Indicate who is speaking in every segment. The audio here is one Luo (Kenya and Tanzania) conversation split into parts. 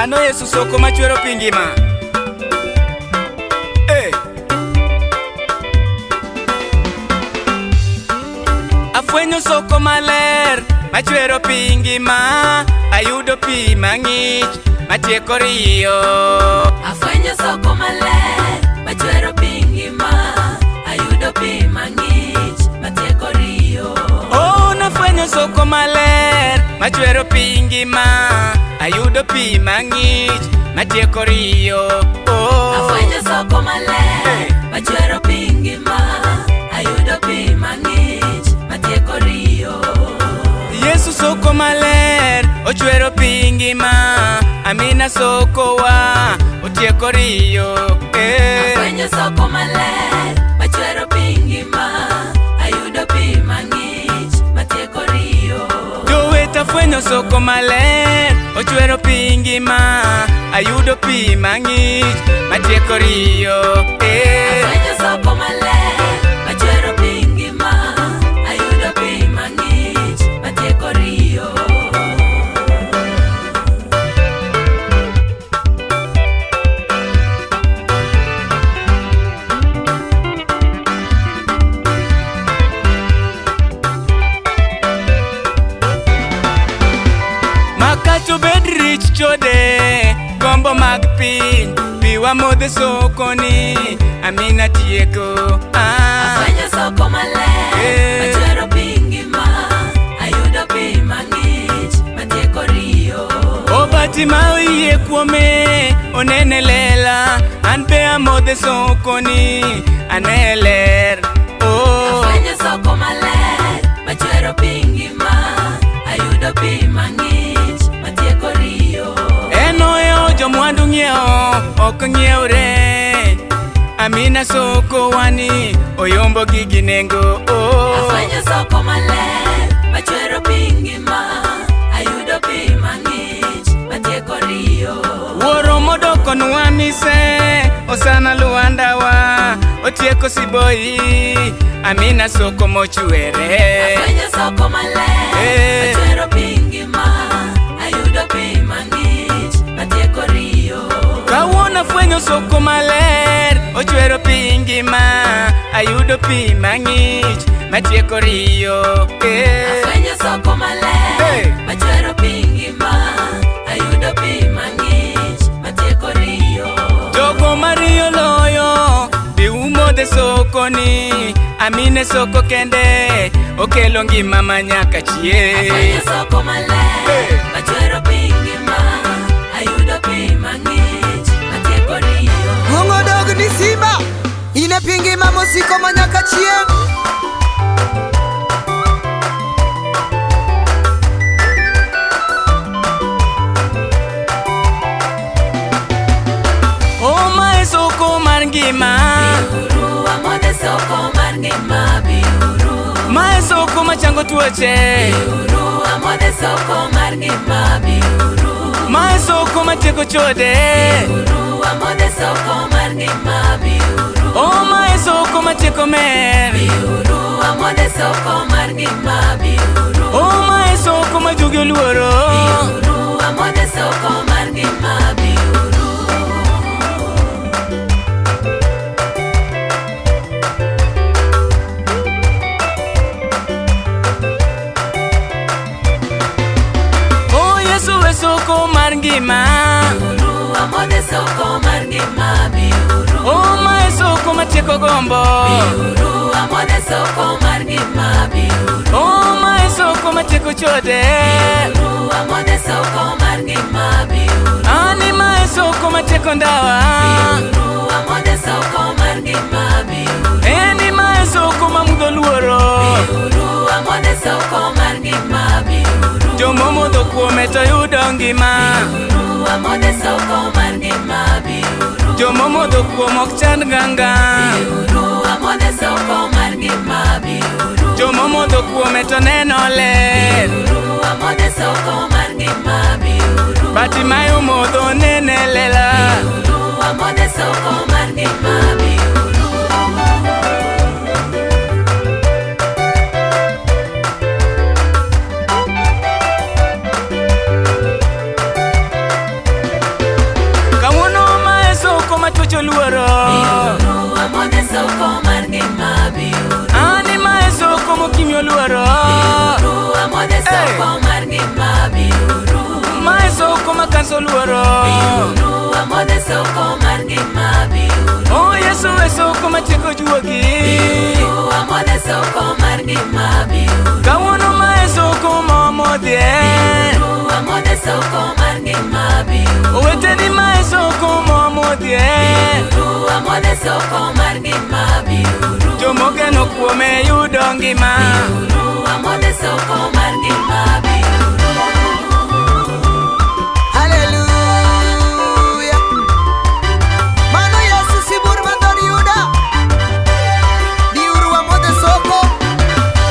Speaker 1: Mano Yesu soko machwero pi ngima. Hey. Afwenyo soko maler machwero pi ngima, ayudo pi mang'ich matieko riyo.
Speaker 2: Afwenyo soko maler machwero pi ngima, ayudo pi mang'ich matieko riyo.
Speaker 1: Oh, nafwenyo soko maler machwero pi ngima, ayudo pi mang'ich matieko riyo. Oh.
Speaker 2: Afwenyo soko maler machwero pi ngima, ayudo pi mang'ich matieko riyo.
Speaker 1: Yesu soko maler ochwero pi ngima, amina soko wa otieko riyo. Eh.
Speaker 2: Afwenyo soko maler machwero pi ngima, ayudo pi mang'ich matieko riyo.
Speaker 1: Joweta fwenyo soko maler ochwero pi ngima, ayudo pi mang'ich matieko riyo. Eh.
Speaker 2: Afwenyo soko maler machwero pi ngima, ayudo pi mang'ich matieko riyo.
Speaker 1: Makato bed rich chode gombo mag piny, pi wamodhe sokoni amina tieko. Ah.
Speaker 2: Afwenyo soko maler
Speaker 1: Eh.
Speaker 2: machwero pi ngima, ayudo pi mang'ich matieko riyo.
Speaker 1: Obati ma oyie kuome onene lela, an be amodhe sokoni ane ler. Oh.
Speaker 2: Afwenyo soko maler machwero pi ngima, ayudo pi mang'ich matieko riyo.
Speaker 1: En ohewo jomwandu ng'iewo ok ng'iewre, amina soko wani oyombo gi gi nengo. Oh.
Speaker 2: Afwenyo soko maler machwero pi ngima, ayudo pi mang'ich matieko riyo.
Speaker 1: Wuoro modokonwa mise osana luandawa otieko siboi, amina soko mochwere.
Speaker 2: Afwenyo soko maler
Speaker 1: Eh.
Speaker 2: machwero pi ngima, ayudo pi mang'ich matieko riyo.
Speaker 1: Kawuono afwenyo soko maler ochwero pi ngima, ayudo pi mang'ich matieko riyo. Eh.
Speaker 2: Afwenyo soko maler
Speaker 1: Hey.
Speaker 2: machwero pi ngima, ayudo pi mang'ich matieko riyo.
Speaker 1: Jogo mariyo loyo bi umodhe sokoni, amine soko kende okelo ngima manyaka chieng'.
Speaker 2: Afwenyo soko maler
Speaker 1: Hey.
Speaker 2: machwero pi ngima, ayudo pi mang'ich matieko riyo.
Speaker 3: Duong' odog ni Simba, in e pi ngima mosiko manyaka chieng'.
Speaker 1: O mae soko mar ngima,
Speaker 2: Biuru wamodhe soko mar ngima, biuru.
Speaker 1: mae soko machango tuoche,
Speaker 2: Biuru wamodhe soko mar ngima, biuru.
Speaker 1: mae soko matieko chode.
Speaker 2: Biuru wamodhe soko mar ngima, biuru.
Speaker 1: O mae soko matieko mer,
Speaker 2: Biuru wamodhe soko mar ngima, biuru.
Speaker 1: o mae soko ma jugi oluoro.
Speaker 2: Biuru wamodhe soko mar ngima, biuru.
Speaker 1: O Yesu e soko mar ngima,
Speaker 2: Biuru wamodhe soko mar ngima, biuru.
Speaker 1: o mae soko matieko gombo,
Speaker 2: Biuru wamodhe soko mar ngima, biuru.
Speaker 1: o mae soko matieko chode.
Speaker 2: Biuru wamodhe soko mar ngima, biuru.
Speaker 1: Ani mae soko matieko ndawa,
Speaker 2: Biuru wamodhe soko mar ngima, biuru.
Speaker 1: eni mae soko ma mudho luoro.
Speaker 2: Biuru wamodhe soko mar ngima, biuru.
Speaker 1: Jomomodho kuome to yudo ngima,
Speaker 2: Biuru wamodhe soko mar ngima, biuru.
Speaker 1: jomomodho kuom ok chand ganga,
Speaker 2: Biuru wamodhe soko mar ngima, biuru.
Speaker 1: jomomodho kuome to neno ler.
Speaker 2: Biuru wamodhe soko mar ngima, biuru.
Speaker 1: Batimayo modho nene lela.
Speaker 2: Biuru wamodhe soko mar ngima, biuru. soko mar ngima biuru.
Speaker 1: Ani mae soko mokimi oluoro.
Speaker 2: Biuru wamodhe soko mar ngima biuru.
Speaker 1: Mae soko ma kansa oluoro.
Speaker 2: Biuru wamodhe soko mar ngima biuru.
Speaker 1: O Yesu e soko matieko juogi.
Speaker 2: Biuru wamodhe soko mar ngima biuru.
Speaker 1: Kawuono mae soko ma wamodhie.
Speaker 2: Biuru wamodhe soko mar ngima biuru.
Speaker 1: Oweteni mae soko ma wamodhie.
Speaker 2: Biuru wamodhe soko mar ngima biuru.
Speaker 1: Jomogeno kuome yudo ngima.
Speaker 2: Biuru wamodhe soko mar ngima biuru.
Speaker 3: Haleluya. Mano Yesu sibuor ma dhod Yuda. Biuru wamodh e soko.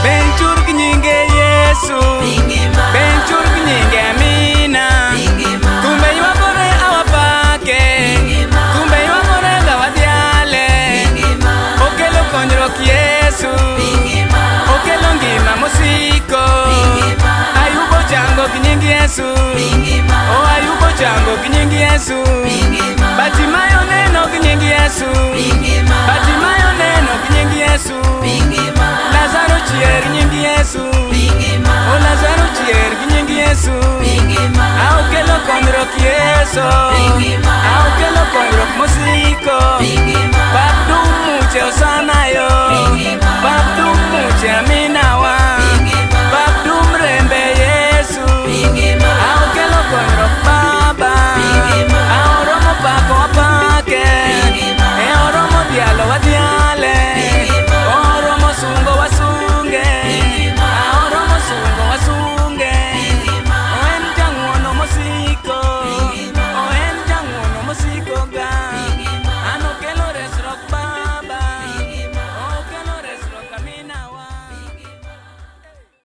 Speaker 1: Benchur gi nyinge Yesu.
Speaker 2: Pingima.
Speaker 1: Benchur gi nyinge Amina.
Speaker 2: Pingima.
Speaker 1: Thumbe ywagore awapake.
Speaker 2: Pingima.
Speaker 1: Thumbe ywagore ga wadhiale.
Speaker 2: Pingima.
Speaker 1: Okelo konyruok Yesu.
Speaker 2: Pingima.
Speaker 1: Okelo ngima mosiko.
Speaker 2: Pingima.
Speaker 1: Ayubo chango gi nying Yesu.
Speaker 2: Pingima.
Speaker 1: O Ayubo chango gi nying Yesu.
Speaker 2: Pingima.
Speaker 1: Batimayo neno gi nying Yesu.
Speaker 2: Pingima.
Speaker 1: Batimayo neno gi nying Yesu.
Speaker 2: Pingima.
Speaker 1: Lazaro chier gi nying Yesu.
Speaker 2: Pingima.
Speaker 1: O Lazaro chier gi nying Yesu.
Speaker 2: Pingima.
Speaker 1: A okelo konyruok Yesu.
Speaker 2: Pingima.